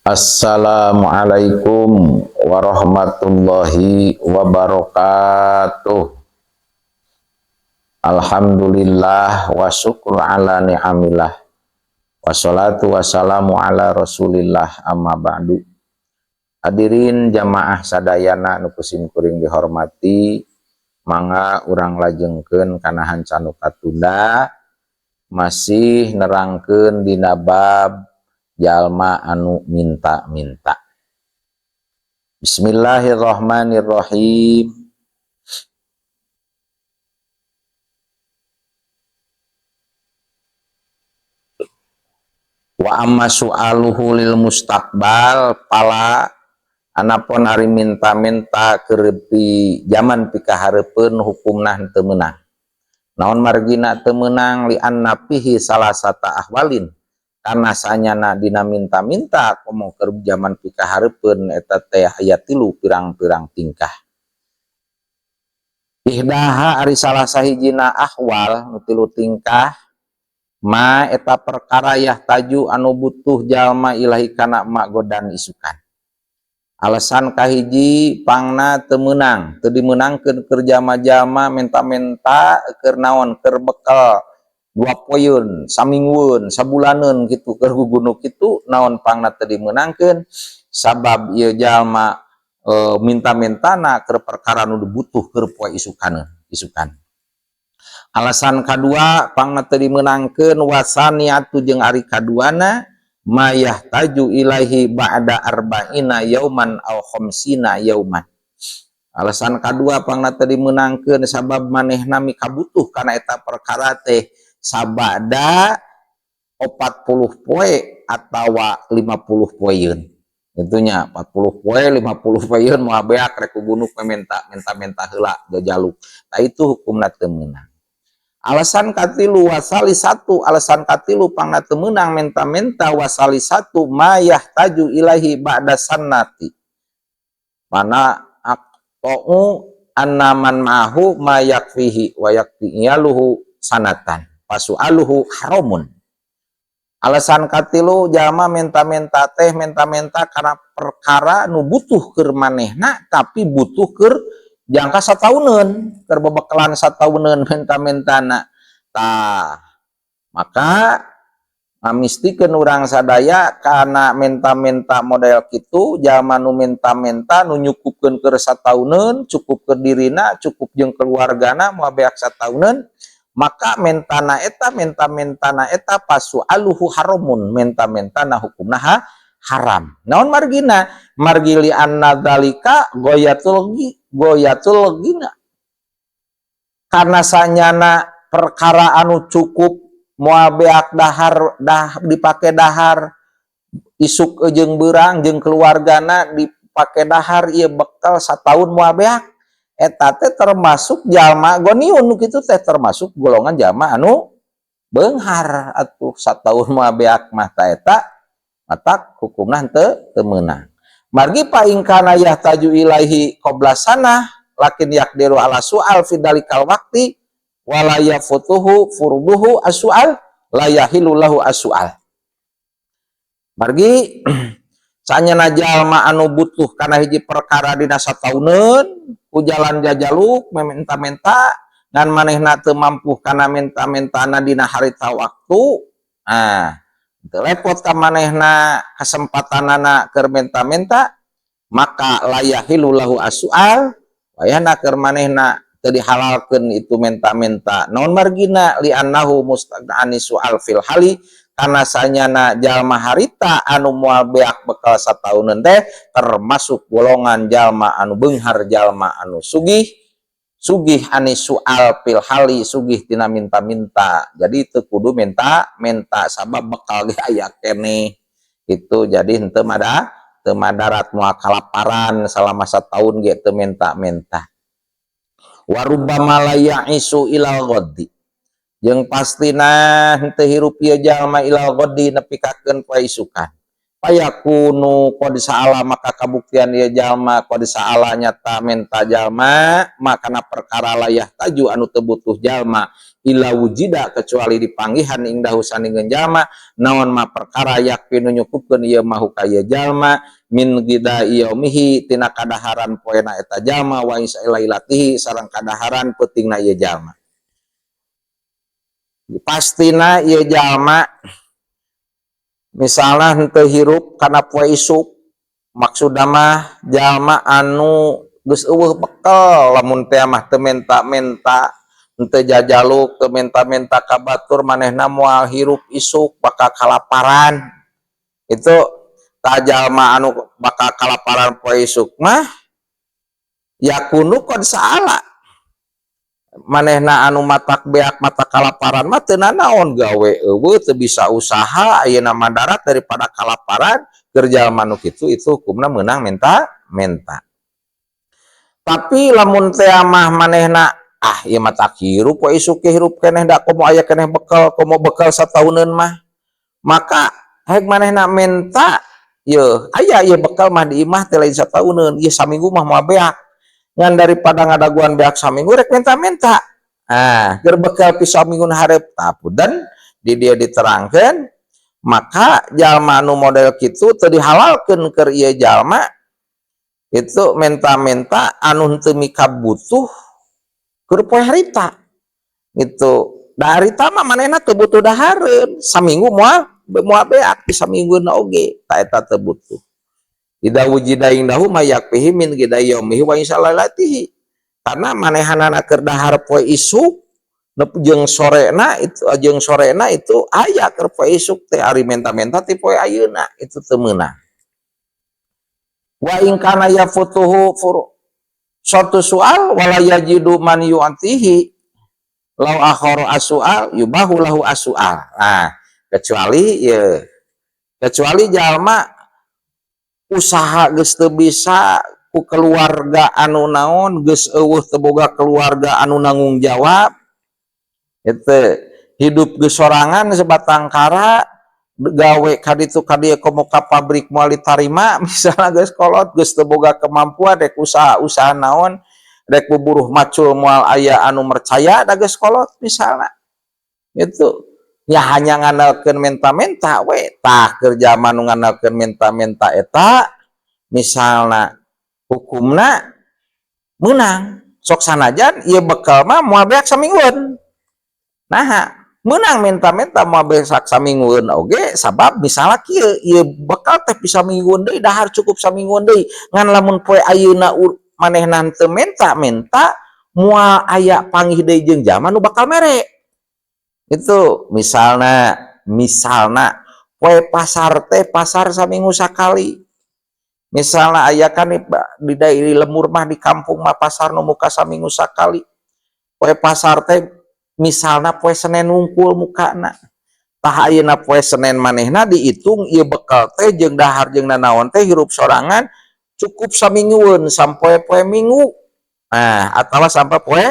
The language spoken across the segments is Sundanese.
Assalamualaikum warahmatullahi wabarakatuh. Alhamdulillah wa syukur ala ni'amillah. Wassalatu wassalamu ala rasulillah, amma ba'du. Hadirin jamaah sadayana nu ku simkuring dihormati, mangga urang lajengkeun kana hanca nu katunda, masih nerangkeun dina bab jalma anu minta-minta. Bismillahirrahmanirrahim. Wa amma su'aluhu lil mustaqbal fala, anapun ari minta-minta keur pi zaman pikahareupeun hukumna henteu meunang. Naon margina teu meunang? Li anna fihi salasata ahwalin, karena sanyana dina minta-minta komo keur zaman pikahareupeun eta teh aya tilu pirang-pirang tingkah. Ihdaha ari salah sahijina ahwal nu tilu tingkah, ma eta perkara yahtaju anu butuh jalma ilahi kana ma godan isukan. Alasan kahiji pangna teu meunang, teu dimeunangkeun keur jalma-jalma minta-minta keur naon, keur bekel dua poeun, saminggueun, sabulaneun kitu keur gugunuk kitu. Naon pangna teu dimeunangkeun? Sabab ieu jalma minta-mintana keur perkara nu butuh keur poe isukaneun, isukan. Alasan kadua pangna teu dimeunangkeun, wasaniatu jeung ari kaduana, mayah taju ilaihi ba'da arba'ina yauman aw khamsina yauman. Alasan kadua pangna teu dimeunangkeun sabab manehna mikabutuh kana eta perkara teh sabada 40 poe atawa 50 poeun. Itunya 40 poe, 50 poeun moal beak rek kugunuk minta, minta-minta heula jajaluk. Tah itu hukumna teu meunang. Alasan katilu wasali satu, alasan katilu pangna teu meunang minta-minta, wasali satu mayah taju ilahi ba'da sannati. Mana aqta'u annaman ma'ahu ma yakfihi wa yakfi iyaluhu sanatan. Fasu'aluhu haramun. Alasan katilu jalma minta-minta teh minta-minta karena perkara nu butuh keur manehna tapi butuh keur jangka satauneun, keur bebekalan satauneun minta-mintana. Tah, maka ngamistikeun urang sadaya kana minta-minta model kitu, jalma nu minta-minta nu nyukupkeun keur satauneun, cukup keur dirina, cukup jeung keluargana moal beak satauneun, maka mentana eta, menta-mentana eta pasu'aluhu haramun, menta-mentana hukumna haram. Naon margina? Margi li anna dzalika goyatul gina. Karena sanyana perkara anu cukup moal beak dahar, dah dipake dahar isuk jeung beurang jeung keluargana dipake dahar ieu bekal sataun moal beak. Eta teh termasuk jalma goniun nu kitu teh termasuk golongan jalma anu beunghar atuh sataun moal beak mah ta eta matak hukumna henteu teu meunang. Margi fa in kana yahtaju ilaihi qabla sanah lakin yaqdiru ala su'al fi dalikal waqti wala yafutuhu furduhu as-su'al la yahilu lahu as-su'al. Margi sanyana jalma anu butuh kana hiji perkara dina satauneun ku jalan jajaluk meminta-minta ngan manehna teu mampu kana minta-mintana dina harita waktu, nah teu lepot ka manehna kesempatanana keur minta-minta, maka la yahilu lahu as-su'al, wayahna keur manehna teu dihalalkeun itu minta-minta. Naon margina? Li annahu mustaghnani su'al fil hali, karena sanyana jalma harita anu moal beak bekal satauneun teh termasuk golongan jalma anu beunghar, jalma anu sugih, sugih ani su'al fil hali, sugih tina minta-minta. Jadi teu kudu minta-minta sabab bekal ge aya keneh itu, jadi henteu mada teu madarat moal kalaparan selama sataun ge teu minta-minta. Warubbama la ya'isu ilal ghaddi, jeung pastina henteu hirup ieu jalma ilal ghaddi nepikakeun poe isukan. Fayakunu qad sa'ala, maka kabuktian ieu jalma qad sa'ala nyata minta jalma makana perkara layah taju anu teu butuh jalma Illa wujida, kecuali dipanggihan, indahu sandingan jalma naon ma perkara yakfi nu nyukupkeun ieu ma hu ka ieu jalma min ghidai yaumihi tina kadaharan poena eta jalma wa lailatihi sareng kadaharan peutingna ieu jalma. Pastina ieu jalma misalnya henteu hirup kana poe isuk, maksudna mah jalma anu geus euweuh bekel, lamun teh mah teu menta-menta, henteu jajaluk, teu menta-menta ka batur, manehna moal hirup isuk, bakal kalaparan. Itu tah jalma anu bakal kalaparan poe isuk mah yakunu qad sa'ala. Manehna anu matak beak, matak kalaparan mah teu nanaon, gawe euweuh, teu bisa usaha, ayeuna madarat daripada kalaparan. Keur jalma nu kitu itu hukumna meunang menta menta. Tapi lamun teh mah manehna, ah, ieu mah tak hirup poe isuk ge hirup keneh, da komo aya keneh bekel, komo bekel satauneun mah, maka rek manehna menta yeuh aya ieu bekel mah di imah teh lain satauneun, ieu saminggu mah moal beak, ngan daripada ngadaguan beak saminggu rek menta-menta, ah, keur bekel pi saminggu hareup dan di dia diterangkeun, maka jalma anu model kitu teu dihalalkeun keur ieu jalma itu menta-menta anu henteu mikabutuh keur poe harita. Itu da harita mah manehna teu butuh dahareun, saminggu moal moal beak, di saminggueuna oge ta eta teu butuh. Idza wujida indahu ma yakfihi min ghidai yaumihi wa lailatihi, karena manehanana keur dahar poe isuk jeung sorena itu, jeung sorena itu aya keur poe isuk teh, ari menta-menta ti poe ayeuna itu teu meunang. Wa in kana yafutuhu suatu soal wala yajidu man yu'tihi law akhara as-su'al yubahu lahu as-su'al. Nah, kecuali ya, kecuali jalma usaha geus teu bisa ku keluarga anu naon, geus euweuh, teu boga keluarga anu nanggung jawab, itu hidup geus sorangan sebatang kara, gawe kaditu kadieu komo ka pabrik moal ditarima misalnya, geus kolot, geus teu boga kemampuan, rek usaha-usaha naon, rek buburuh macul moal aya anu percaya, da geus kolot misalnya, itu ya hanya ngandalkeun menta-menta we. Tah, keur jalma nu ngandalkeun menta-menta eta misalna hukumna meunang, sok sanajan ieu bekal mah moal beak saminggueun. Nah, meunang menta-menta moal beak saminggueun oge, sabab misalnya kieu, ieu bekal teh bisa minggueun deui, dahar cukup saminggueun deui, ngan lamun poe ayeuna manehna teu menta-menta moal aya panggih deui jeung jalma nu bakal mere. Itu misalna, misalna poe pasar teh pasar saminggu sakali misalnya, aya kan di di lembur mah, di kampung mah pasar nu muka saminggu sakali. Poe pasar teh misalna poe Senin wungkul mukana. Tah, ayeuna poe Senin manehna dihitung ieu bekal teh jeung dahar jeung nanaon teh, hirup sorangan, cukup saminggueun sampai poe Minggu, nah, atawa sampai poe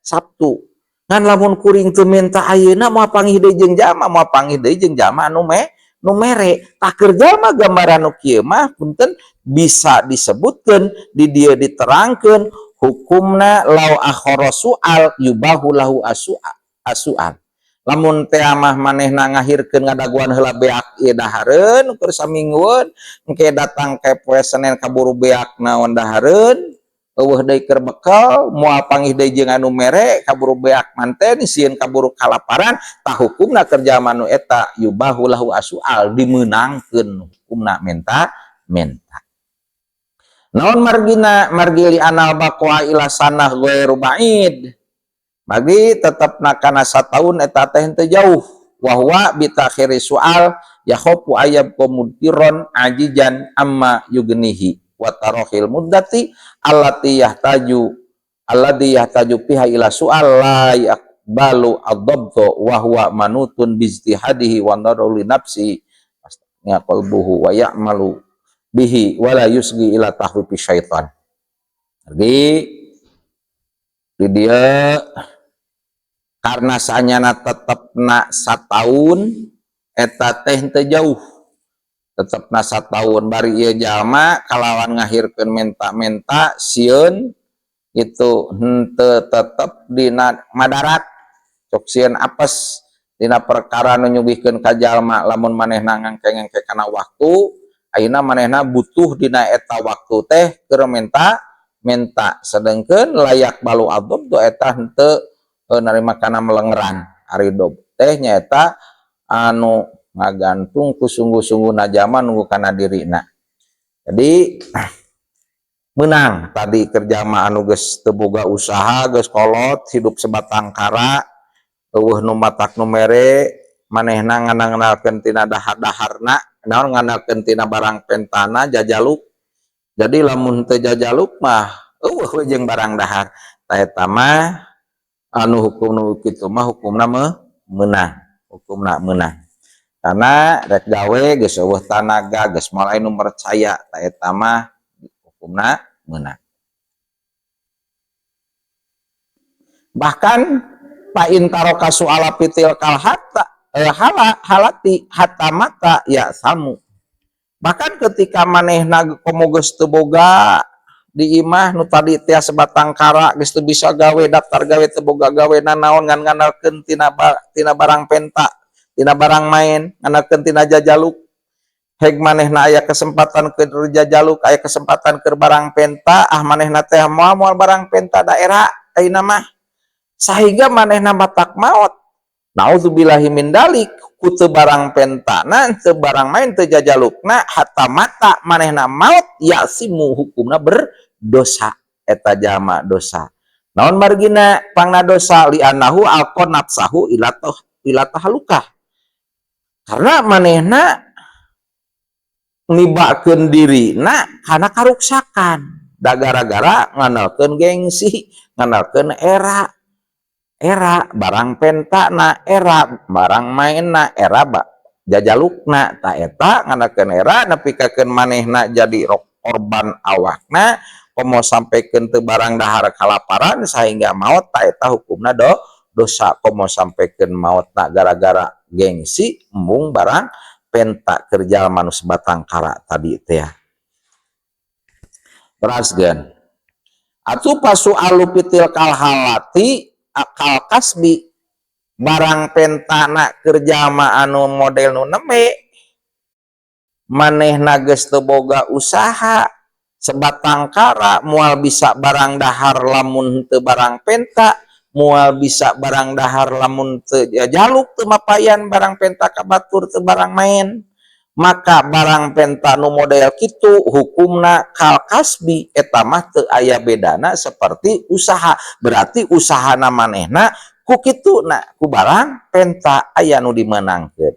Sabtu. Ngan lamun kuring teu minta ayeuna moal panggih deui jeung jalma, moal panggih deui jeung jalma anu nu mere. Tah, keur jalma gambaran nu kieu mah, punten, bisa disebutkeun di dieu diterangkeun hukumna lau akhara su'al yubahu lahu asu'al. Lamun teh mah manehna ngahirkeun ngadaguan heula beak ieu dahareun keur saminggueun, engke datang ke poe Senin kaburu beak naon dahareun, euweuh deui keur bekel, moal panggih deui jeung anu mere, kaburu beak manten, sieun kaburu kalaparan. Tah, hukumna keur jalma nu eta yubahu lahu asu'al, dimeunangkeun hukumna menta menta. Naon margina? Margi li anal baqoa ila sanah ghairu ba'id, bagi tetepna kana sataun eta teh henteu jauh. Wa huwa bi ta'khiri su'al yakhafu ayyabqa mudiron ajizan amma yugnihi wa tarohil muddati allati yahtaju alladhi yahtaju fiha ila su'al la yaqbalu ad-dhabta wa huwa manutun bi ijtihadihi wa nadaru li nafsi ya qalbuhu wa ya'malu bihi wa la yusgi ila tahwifi syaitan. Jadi di dia karena sanyana tetepna sataun eta teh henteu jauh, tetepna sataun, bari ieu jalma kalawan ngahirkeun menta-menta sieun itu henteu tetep dina madarat. Cok sieun apes dina perkara nu nyugihkeun ka jalma lamun manehna ngangke-ngangke kana waktu. Ayeuna manehna butuh dina eta waktu teh keur menta menta, sedengkeun layak balu adab eta henteu narima kana melengeran. Ari dob teh nyaeta anu ngagantung ku sungguh-sungguh jalma nunggu kana dirina. Jadi menang tadi kerja mah anu geus teu boga usaha, geus kolot, hidup sebatang kara, euweuh nu matak nu mere, manehna ngandalkeun tina dahar-daharna, naon, ngandalkeun tina barang pentana, jajaluk. Jadi lamun teu jajaluk mah euweuh we jeung barang dahar. Tah, eta mah anu hukum nu kitu mah hukumna meunang, hukumna meunang. Karena rek gawe geus euweuh tanaga, geus moal aya nu percaya, tah eta mah hukumna meunang. Bahkan fa in taraka su'ala fitilkal hatta hala halati hatta mata ya samu. Bahkan ketika manehna komo geus teu boga di imah, nu tadi teh sebatang kara, geus teu bisa gawe, daftar gawe teu boga gawe nanaon, ngan ngandalkeun tina barang penta, tina barang main, ngandalkeun tina jajaluk. Heg manehna aya kesempatan keur jajaluk, aya kesempatan keur barang penta, ah, manehna teh moal moal barang penta daerah ayeuna mah, sehingga manehna matak maot, naudzubillahi min dalik, ku teu barang pentana, teu barang main, teu jajalukna, hatta mata, manehna maot, ya simu, hukumna berdosa eta jalma. Dosa naon margina pangna dosa? Li'annahu alqa nafsahu ila tahlukah, karena manehna nibakeun dirina kana karuksakan da gara-gara ngandalkeun gengsi, ngandalkeun era era barang pentana, era barang mainna, era jajalukna. Tah, eta ngandalkeun era nepikakeun manehna jadi korban awakna, komo sampaikeun teu barang dahar, kalaparan sehingga maot. Tah, eta hukumna dosa, komo sampaikeun maotna gara-gara gengsi embung barang penta keur jalma nu sebatang kara tadi teh. Teraskeun atuh, fasu'alu fitilkal halati kal kasbi. Barang pentana keur jalma anu model nu nembe manehna geus teu boga usaha, sebatang kara, moal bisa barang dahar lamun teu barang penta, moal bisa barang dahar lamun teu jaluk, teu mapayan barang penta ka batur, teu barang main, maka barang penta nu model kitu hukumna kal kasbi. Eta mah teu aya bedana seperti usaha. Berarti usahana manehna ku kituna, ku barang penta, aya nu dimenangkeun.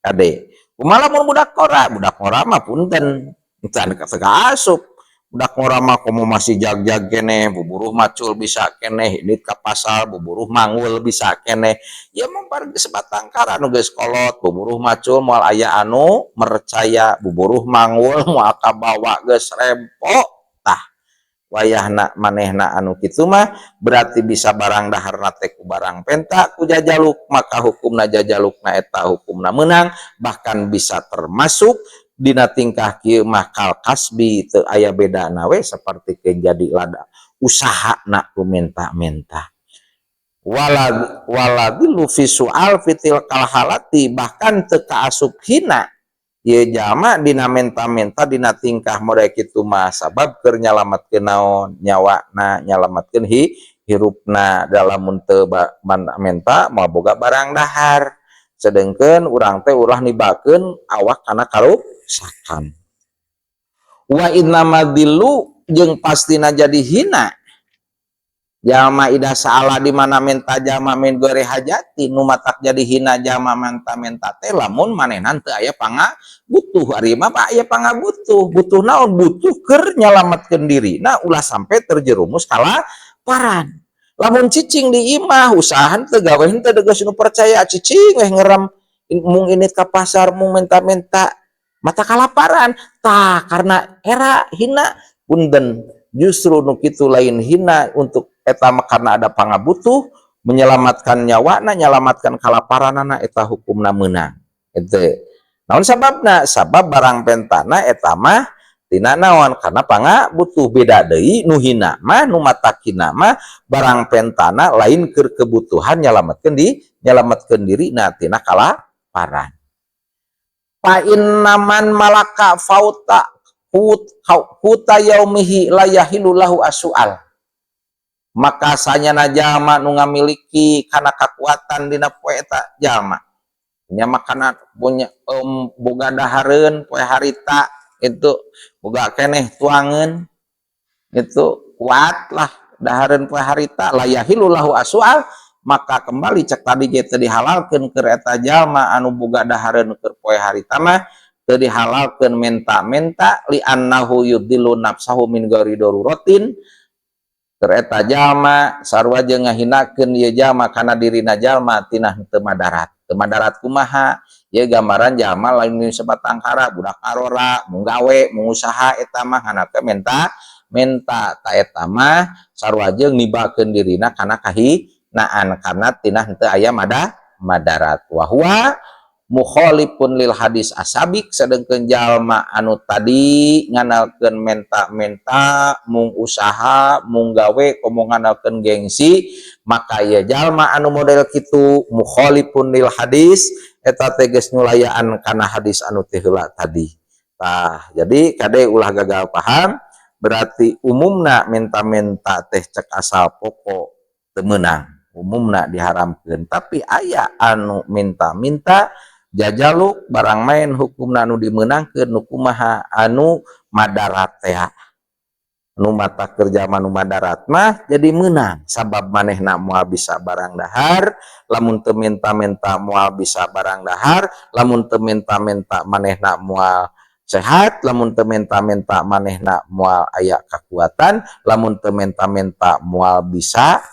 Kade, kumaha lamun budak ngora? Budak ngora mah punten, can teu asup. Budak ngora mah komo masih jag-jag keneh, buburuh macul bisa keneh, indit ka pasar, buburuh manggul bisa keneh. Ya mah sebatang kara nu geus kolot, buburuh macul moal aya anu mercaya, buburuh manggul moal kabawa, geus rempo. Tah, wayahna manehna anu kitu mah berarti bisa barang daharna teh ku barang penta, ku jajaluk, maka hukumna jajalukna eta hukumna meunang. Bahkan bisa termasuk dina tingkah kieu mah kal kasbi, teu aya bedana we seperti jadi lada usahana ku menta-menta. Wala waladilu fi su'al fitilkal halati, bahkan teu kaasup hina ieu jalma dina menta-menta dina tingkah model kitu mah, sabab keur nyalamatkeun naon, nyawana, nyalamatkeun hirupna. Lamun teu menta moal boga barang dahar, sedengkeun urang teh ulah nibakeun awak kana karuksakan. Wa innamadillu, jeung pastina jadi hina jalma, ida saala di mana menta jalma, min ghairi hajati. Nu matak jadi hina jalma menta-menta teh lamun manehna teu aya pangabutuh. Ari mah aya pangabutuh. Butuh naon? Butuh keur nyalamatkeun diri nah ulah sampai terjerumus kalaparan. Lamun cicing di imah, usaha teu, gawe henteu, geus nu percaya, cicing weh ngerem mung indit ka pasar, mung menta-menta, mata kalaparan. Tah, karena era hina, punten, justru nu kitu lain hina untuk eta mah, karena ada pangabutuh menyelamatkan nyawana, nyelamatkan kalaparanana, eta hukumna meunang. Ente naon sababna? Sabab barang pentana eta mah Tina naon? Karena panga butuh. Beda deui nu hina mah, nu matak hina mah barang pentana lain keur kebutuhan nyalametkeun diri na tina kalaparan. Fa inna man malaka fauta qut quta yaumihi la yahilu lahu asual, maka sanyana jalma nu ngamiliki kana kakuatan dina poe eta, jalma nya makanan punya, boga dahareun poe harita itu, boga keneh tuangeun itu, kuat lah dahareun poe harita, la yahilu lahu asual, maka kembali cek tadi ge teu dihalalkeun keur eta jalma anu boga dahareun keur poe harita mah, teu dihalalkeun menta-menta, li annahu yudillu nafsahu min ghairi daruratin, keur eta jalma sarua jeung ngahinakeun ieu jalma kana dirina jalma tina teu madarat. Teu madarat kumaha? Ieu gambaran jalma lain sebatang kara, budak karora, mung gawe, mung usaha, eta mah ngandalkeun menta menta. Ta eta mah sarua jeung nibakeun dirina kana kahinaan karena tina henteu aya madarat. Wa huwa mukhalifun lil hadis asabik, sedengkeun jalma anu tadi ngandalkeun menta-menta, mung usaha, mung gawe, komo ngandalkeun gengsi, maka ieu jalma anu model kitu mukhalifun lil hadis, eta teh geus nyulayaan kana hadis anu teu heula tadi. Tah, jadi kade ulah gagal paham. Berarti umumna menta-menta teh cek asal pokok teu meunang, umumna diharamkeun, tapi aya anu minta-minta jajaluk barang main hukumna anu dimeunangkeun nu kumaha? Anu madarat teh, nu mata kerja nu madarat mah jadi meunang, sabab manehna moal bisa barang dahar lamun teu minta-minta, moal bisa barang dahar lamun teu minta-minta, manehna moal sehat lamun teu minta-minta, manehna moal aya kekuatan lamun teu minta-minta, moal bisa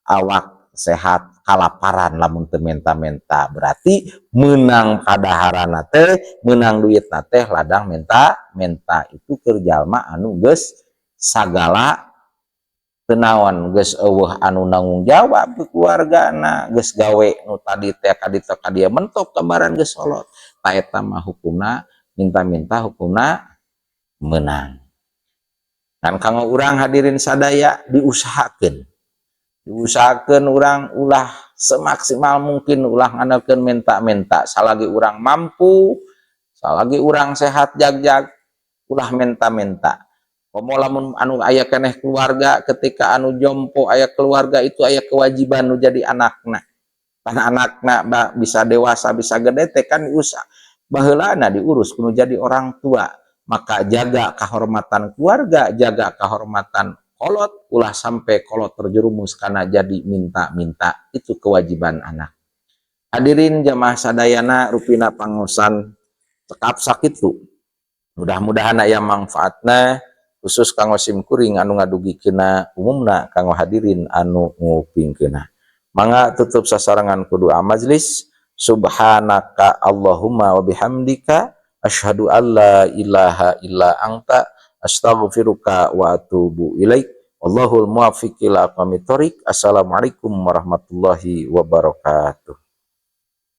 awak sehat, kalaparan lamun teu menta-menta. Berarti menang kadaharana teh, menang duitna teh ladang menta-menta. Itu keur jalma anu geus sagala teu naon, geus euweuh anu nanggung jawab ke keluargana, geus gawe nu tadi teh ka ditu ka dieu mentok, gambaran geus kolot. Ta eta mah hukumna minta-minta hukumna menang. Dan kanggo urang hadirin sadaya, diusahakeun, diusahakeun urang ulah semaksimal mungkin ulah ngandalkeun menta-menta. Salagi urang mampu, salagi urang sehat jag-jag, ulah menta-menta. Komo lamun anu aya keneh keluarga, ketika anu jompo aya keluarga, itu aya kewajiban nu jadi anakna. Karena anakna bisa dewasa, bisa gede teh kan usaha baheulana diurus kudu jadi orang tua. Maka jaga kehormatan keluarga, jaga kehormatan kolot, ulah sampai kolot terjerumus karena jadi minta-minta. Itu kewajiban anak. Hadirin jamaah sadayana, rupina pangaosan cekap sakitu. Mudah-mudahan aya manfaatna, khusus kanggo sim kuring anu ngadugikeunna, umumna kanggo hadirin anu ngupingkeunna. Mangga tutup sasarengan ku doa majlis. Subhanaka Allahumma wa bihamdika asyhadu alla ilaha illa anta astaghfiruka wa atubu ilaik. Wallahul muwaffiq ila aqwamit thoriq. Assalamualaikum warahmatullahi wabarakatuh.